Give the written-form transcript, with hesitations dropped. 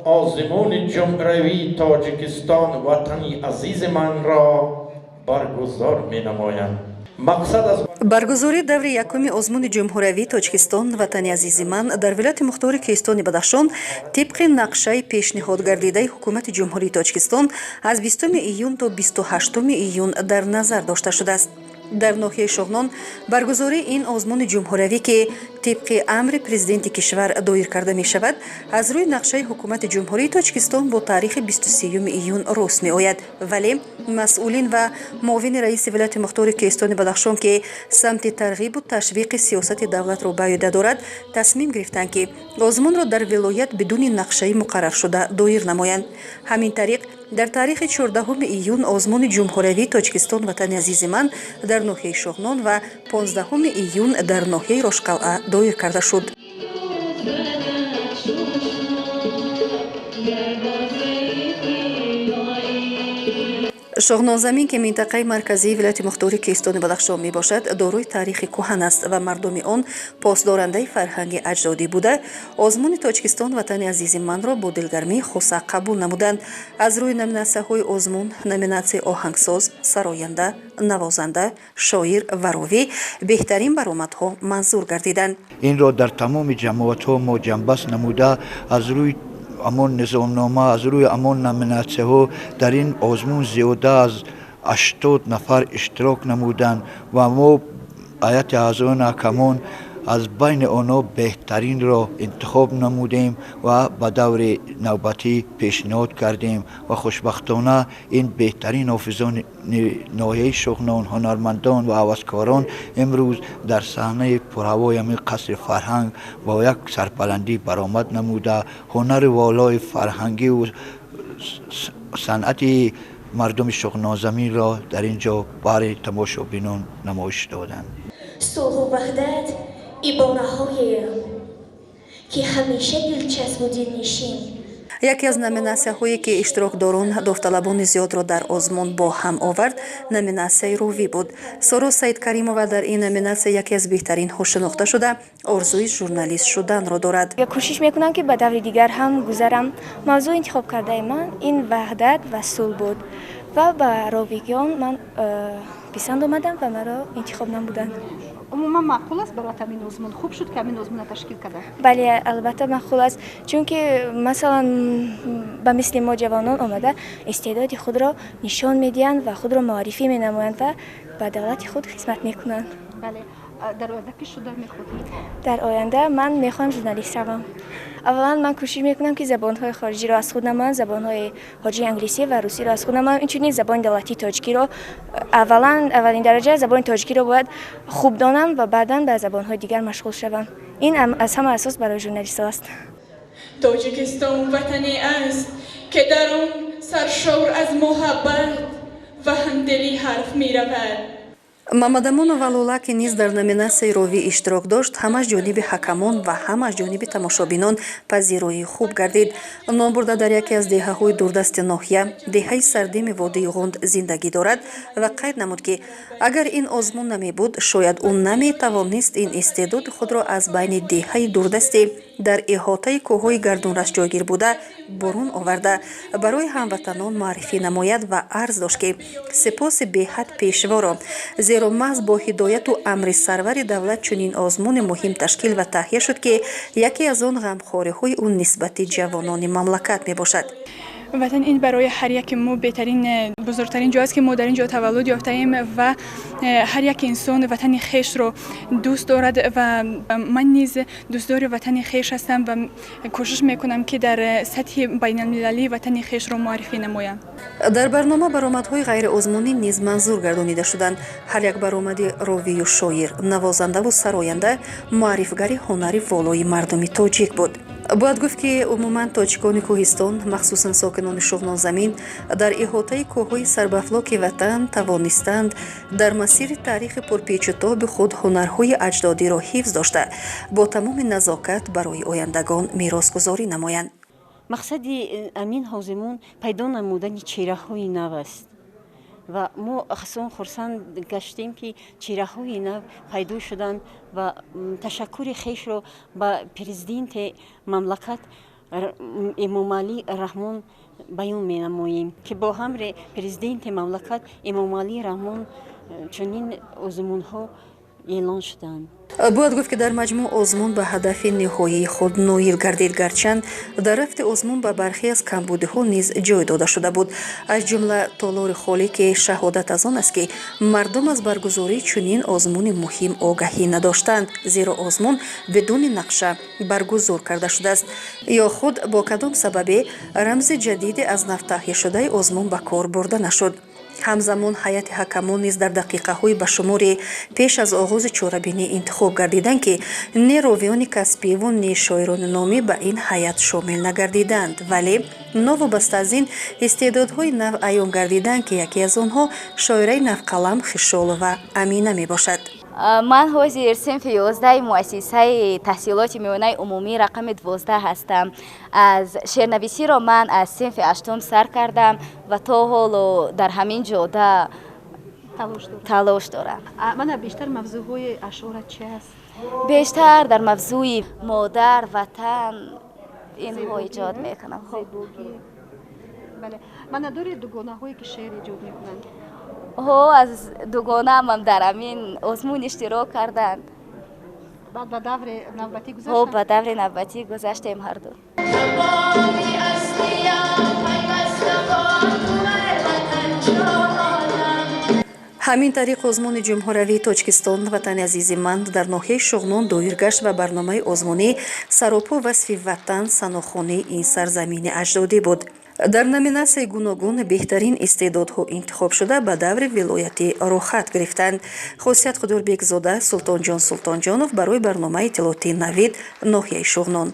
озмуни ҷумҳуравии Тоҷикистон «Ватани азизи ман»-ро баргузор менамоям. Мақсад аз Баргузории даври якуми озмуни ҷумҳуриявии «Тоҷикистон ватани азизи ман» дар вилояти мухтори Кӯҳистони Бадахшон тибқи нақшаи пешниҳодгардидаи Ҳукумати Ҷумҳурии Тоҷикистон аз 20 июн то 28 июн дар назар дошта шудааст. Дар ноҳияи Шоғнон баргузории ин озмуни ҷумҳуриявӣ, ки тибқи амри Президенти кишвар доир карда мешавад, аз рӯи нақшаи Ҳукумати Ҷумҳурии Тоҷикистон бо таърихи 23 июн рост меояд, вале масъулин ва муовини раиси вилояти мухтори Кӯҳистони Бадахшон, ки самти тарғибу ташвиқи сиёсати давлатро ба ӯҳда дорад, тасмим гирифтанд, ки озмунро дар вилоят бидуни нақшаи муқарраршуда доир намоянд. Ҳамин тариқ, дар таърихи 14 июн озмуни ҷумҳуриявии «Тоҷикистон ватани азизи ман» дар ноҳияи Шоғнон ва 15 июн дар ноҳияи Рошқалъа доир карда шуд. Шоғнонзамин, ки минтақаи марказии вилояти мухтори Кӯҳистони Бадахшон мебошад, дорои таърихи кӯҳан аст ва мардуми он посдорандаи фарҳанги аҷдодӣ буда, озмуни «Тоҷикистон ватани азизи ман»-ро бо дилгармии хоса қабул намуданд. Аз рӯи номинатсияҳои озмун, номинатсияи оҳангсоз, сароянда, навозанда, шоир ва ровӣ, беҳтарин баромадҳо манзур гардиданд. Инро дар тамоми ҷамоатҳо мо ҷамъбаст намуда, аз рӯи ҳамон низомнома, аз рӯи ҳамон номинатсияҳо дар ин озмун зиёда аз 80 нафар иштирок намуданд ва мо, ҳайати аъзои ҳакамон, аз байни онҳо беҳтаринро интихоб намудем ва ба даври навбатӣ пешниҳод кардем. Ва хушбахтона ин беҳтарин ҳофизони ноҳияи Шоғнон, ҳунармандон ва ҳаваскорон имрӯз дар саҳнаи пурҳавои ҳамин қасри фарҳанг бо як сарбаландӣ баромад намуда, ҳунари волои фарҳангиву санъати мардуми Шоғнонзаминро дар ин ҷо баҳри тамошобинон намоиш доданд. Сулҳу ваҳдат ибораҳое, ки ҳамеша дилчасбу дилнишин. Яке аз номинатсияҳое, ки иштирокдорон, довталабони зиёдро дар озмун бо ҳам овард, номинатсияи ровӣ буд. Соро Саидкаримова дар ин номинатсия яке аз беҳтаринҳо шинохта шуда, орзуи журналист шуданро дорад. Кӯшиш мекунам, ки ба даври дигар ҳам гузарам. Мавзӯи интихобкардаи ман ин ваҳдат ва сулҳ буд ва ба ровигиён ман писанд омадам ва маро интихоб намуданд. Умуман маъқул аст барои ҳамин озмун? Хуб шуд, ки ҳамин озмунро ташкил карда? Бале, албатта, маъқул аст, чунки, масалан, ба мисли мо ҷавонон омада истеъдоди худро нишон медиҳанд ва худро муаррифӣ менамоянд ва ба давлати худ хизмат мекунанд. Бале, дар оянда кӣ шуда мехоҳед? Дар оянда ман мехоҳам журналист шавам. Аввалан ман кӯшиш мекунам, ки забонҳои хориҷиро аз худ намоям, забонҳои хориҷии англисӣ ва русиро аз худ намоям, инчунин забони давлатии тоҷикиро. Аввалан, аввалин дараҷа, забони тоҷикиро бояд хуб донам ва баъдан ба забонҳои дигар машғул шавам. Ин аз ҳама асос барои журналистҳо аст. Тоҷикистон ватане аст, ки дар он саршор аз муҳаббат ва ҳамдилӣ ҳарф меравад. Мамадамонова Лола, ки низ дар номинатсияи ровӣ иштирок дошт, ҳам аз ҷониби ҳакамон ва ҳам аз ҷониби тамошобинон пазироии хуб гардид. Номбурда дар яке аз деҳаҳои дурдасти ноҳия, деҳаи Сардими водии Ғунд, зиндагӣ дорад ва қайд намуд, ки агар ин озмун намебуд, шояд ӯ наметавонист ин истеъдоди худро аз байни деҳаи дурдасте дар иҳотаи кӯҳҳои гардунрас ҷойгир буда бурун оварда, барои ҳамватанон муаррифӣ намояд ва арз дошт, ки сипоси беҳад пешворо, зеро маҳз бо ҳидояту амри сарвари давлат чунин озмуни муҳим ташкил ва таҳия шуд, ки яке аз он ғамхориҳои ӯ нисбати ҷавонони мамлакат мебошад. Ватан ин барои ҳар яке мо беҳтарин, бузургтарин ҷо аст, ки мо дар ин ҷо таваллуд ёфтаем ва ҳар як инсон ватани хешро дӯст дорад ва ман низ дӯстдори ватани хеш ҳастам ва кӯшиш мекунам, ки дар сатҳи байналмилалӣ ватани хешро муаррифӣ намоям. Дар барнома баромадҳои ғайриозмунӣ низ манзур гардонида шуданд. Ҳар як баромади ровию шоир, навозандаву сароянда муаррифгари ҳунари волои мардуми тоҷик буд. Бояд гуфт, ки умуман тоҷикони кӯҳистон, махсусан сокинони Шуғнонзамин дар иҳотаи кӯҳҳои сарбафлоки ватан, тавонистанд дар масири таърихи пурпечутоби худ ҳунарҳои аҷдодиро ҳифз дошта, бо тамоми назокат барои ояндагон меросгузорӣ намоянд. Мақсади ҳамин озмун пайдо намудани чеҳраҳои нав аст ва мо хасан хурсанд гаштем, ки чеҳраҳои нав пайдо шуданд ва ташаккури хешро ба президенти мамлакат Эмомалӣ Раҳмон баён менамоем, ки бо ҳамри президенти мамлакат Эмомалӣ Раҳмон чунин озмунҳо эълон шуданд. Бояд гуфт, ки дар маҷмӯъ озмун ба ҳадафи ниҳоии худ ноил гардид, гарчанд дар рафти озмун ба бархе аз камбудиҳо низ ҷой дода шуда буд, аз ҷумла толори холӣ, ки шаҳодат аз он аст, ки мардум аз баргузории чунин озмуни муҳим огаҳӣ надоштанд, зеро озмун бидуни нақша баргузор карда шудааст, ё худ бо кадом сабабе рамзи ҷадиде аз нав таҳияшудаи озмун ба кор бурда нашуд. Ҳамзамон ҳайати ҳакамон низ дар дақиқаҳои ба шумори пеш аз оғози чорабинӣ интихоб гардиданд, ки не ровиёни касбиву не шоирони номӣ ба ин ҳайат шомил нагардиданд, вале новобаста аз ин истеъдодҳои нав аён гардиданд, ки яке аз онҳо шоираи навқалам Хишолова Амина мебошад. Ман ҳозир синфи 11-и муассисаи таҳсилоти миёнаи умумӣ рақами 12 ҳастам. Аз шеърнависиро ман аз синфи ҳаштум сар кардам ва то ҳоло дар ҳамин ҷода талош дорам. Мана, бештар мавзӯъҳои ашъорат чи аст? Бештар дар мавзӯи модар, ватан, инҳо эҷод мекунам. Мана, доред дугонаҳое, ки шеър эҷод мекунанд? Ҳо, аз дугонаамам дар ҳамин озмун иштирок карданд. Баъд ба даври навбатӣ? Ҳо, ба даври навбатӣ гузаштем ҳарду. Ҳамин тариқ озмуни ҷумҳуриявии Тоҷикистон «Ватани азизи ман» дар ноҳияи Шуғнон доир гашт ва барномаи озмунӣ саропо васфи ватан, санохонии ин сарзамини аҷдодӣ буд. Дар номинатсияи гуногун беҳтарин истеъдодҳо интихобшуда ба даври вилоятӣ роҳхат гирифтанд. Хосият Худурбекзода, Султонҷон Султонҷонов барои барномаи иттилоотии «Навид», ноҳияи Шуғнон.